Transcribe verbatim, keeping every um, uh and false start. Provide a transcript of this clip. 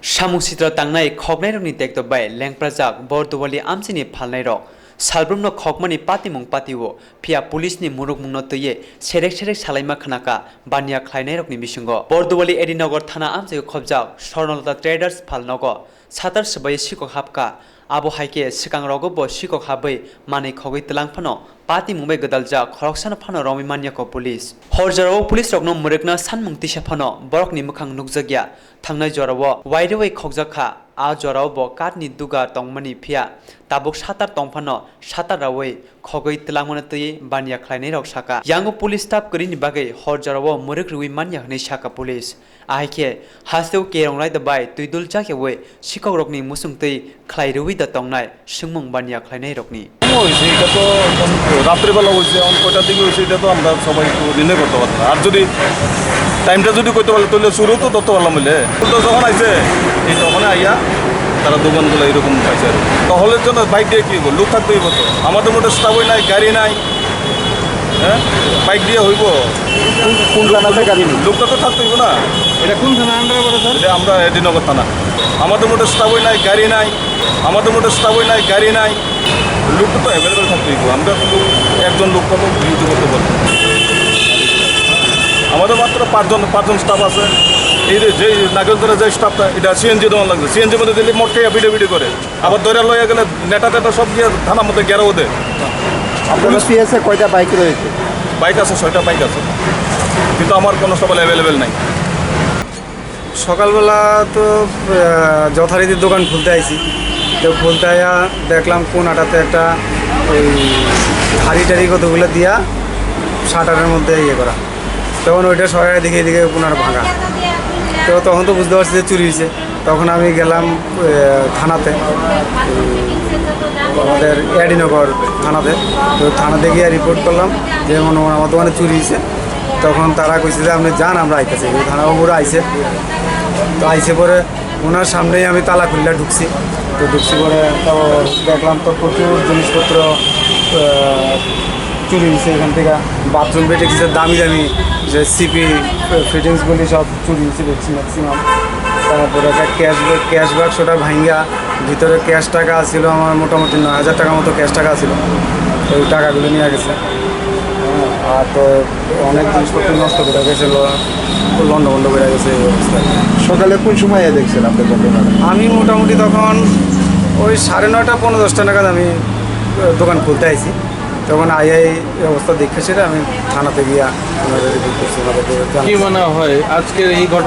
Samung sitra tangnai khoknairokni tekto bai lengprajak Bordowali amchini phalnairok. Salbrumno khokmani patimung patio, phiya police ni murukmungno twiwi serek serek salaima khnakha baniya khlainairokni bisingo. Bordowali A D Nagar thana amchaio khobjak Swarnalata Traders phalnogo satar swbaiwi sikok hapkha. Abo hai khe swkang rogo bo sikok habwi manwi khogwi twlang phano patimung bai gwdaljak khoroksano phano romwi manyakho police. Hor jorao police rokno mwrwkna sanmung tisa phano borokni mwkhang nukjakya. Thangnai jorao wairwi khokjak kha, a jorao bo katni duga tongmani phiya tabuk satar tong phano satar rawi khogwi twlangmano twi baniya khlainairok saka. Yango police staff kwrwini bagwi hor jorao mwrwk rwwi manya hwnwi saka police. Ahai khe hasteo kerong raida bai twidul chakyawi sikokrokni muchung twi khlai rwwi da tongnai swngmung baniya khlainairokni. হয়েছে, এটা তো এখন রাত্রিবেলা হয়েছে, এখন কয়টার দিকে হয়েছে, এটা তো আমরা সবাই তো নির্ণয় করতে পারবো না। আর যদি টাইমটা যদি করতে পারলে, তাহলে শুরু তো ধরতে পারলাম, বুঝলে? তো যখন আইছে, এই তখন আইয়া তারা দোকানগুলো এরকম পাইছে আর কি। তাহলে জন্য বাইক দিয়ে কি করবো? লোক থাকতে হইব তো। আমাদের মতো স্টাফই নাই, গাড়ি নাই, হ্যাঁ? বাইক দিয়ে হইব? কোন, কোন থানাতে গাড়ি নেই? লোকটা তো থাকতে হইব না। এটা কোন থানা আন্ডারে পড়ে, স্যার? এটা আমরা এডিনগর থানা। আমাদের মতো স্টাফই নাই, গাড়ি নাই। আমাদের মতো স্টাফই নাই, গাড়ি নাই, লোক তো অ্যাভেলেবল থাকতে হইব। আমরা তো একজন লোক কত ডিউটি করতে পারবো? আমাদের মাত্র পাঁচজন, পাঁচজন স্টাফ আছে। এই যে, যে নাগেলতলা যে স্টাফটা, এটা সিএনজি দেওয়া লাগবে। সিএনজির মধ্যে দিলে মোট খেয়ে ভিডিও ভিডিও করে। আবার দৌড়া লইয়া গেলে নেটা টেটা সব গিয়ে থানার মধ্যে ঘেরাও দেয়। আপনাদের সিএসএ কয়টা বাইক রয়েছে? বাইক আছে, ছয়টা বাইক আছে, কিন্তু আমার কনস্টেবল অ্যাভেলেবল নাই। সকালবেলা তো, আহ, যথারীতি দোকান খুলতে আইছি। তো খুলতে আইয়া দেখলাম কোন আটাতে একটা ওই হাড়ি টাড়ি কতগুলো দিয়া শাটারের মধ্যে ইয়ে করা। তখন ওইটা সরাই দেখি এদিকে ওনার ভাঙা। তো তখন তো বুঝতে পারছি যে চুরি হয়েছে। তখন আমি গেলাম, আহ, থানাতে, উম, আমাদের এডিনগর থানাতে। তো থানাতে গিয়ে রিপোর্ট করলাম যে মনে হয় আমার দোকানে চুরি হয়েছে। তখন তারা কইছে যে, "আপনি যান, আমরা আইতেছি।" ওই থানা বাবুরা আইছে, তো আইছে পরে ওনার সামনেই আমি তালা খুললা ঢুকছি। তো ঢুকছি পরে তো দেখলাম তো প্রচুর জিনিসপত্র, আহ, চুরি হয়েছে এখান থেকে। বাথরুম বেটে কিছু দামি দামি যে সিপি ফিটিংসগুলি সব চুরি হয়েছে বেশি ম্যাক্সিমাম। তারপরে একটা ক্যাশ ব্যাগ, ক্যাশ বাক্সটা ভাঙ্গা, ভিতরে ক্যাশ টাকা ছিল আমার মোটামুটি নয় হাজার টাকার মতো ক্যাশ টাকা ছিল, ওই টাকাগুলো নিয়ে গেছে। হ্যাঁ, আর তো অনেক জিনিসপত্র নষ্ট করে গেছে, ল-, লন্ডভন্ড করে গেছে এই অবস্থা। সকালে কোন সময় দেখছেন আপনি ঘটনাটা? আমি মোটামুটি তখন ওই সাড়ে নয়টা, পৌনে দশটা নাগাদ আমি, আহ, দোকান খুলতে আইছি। তখন আইয়া এই অবস্থা দেখে সেটা আমি থানাতে গিয়া ওনাদের রিপোর্ট করছি, ওনাদেরকে জানাচ্ছি। কি মনে হয় আজকের এই ঘটনা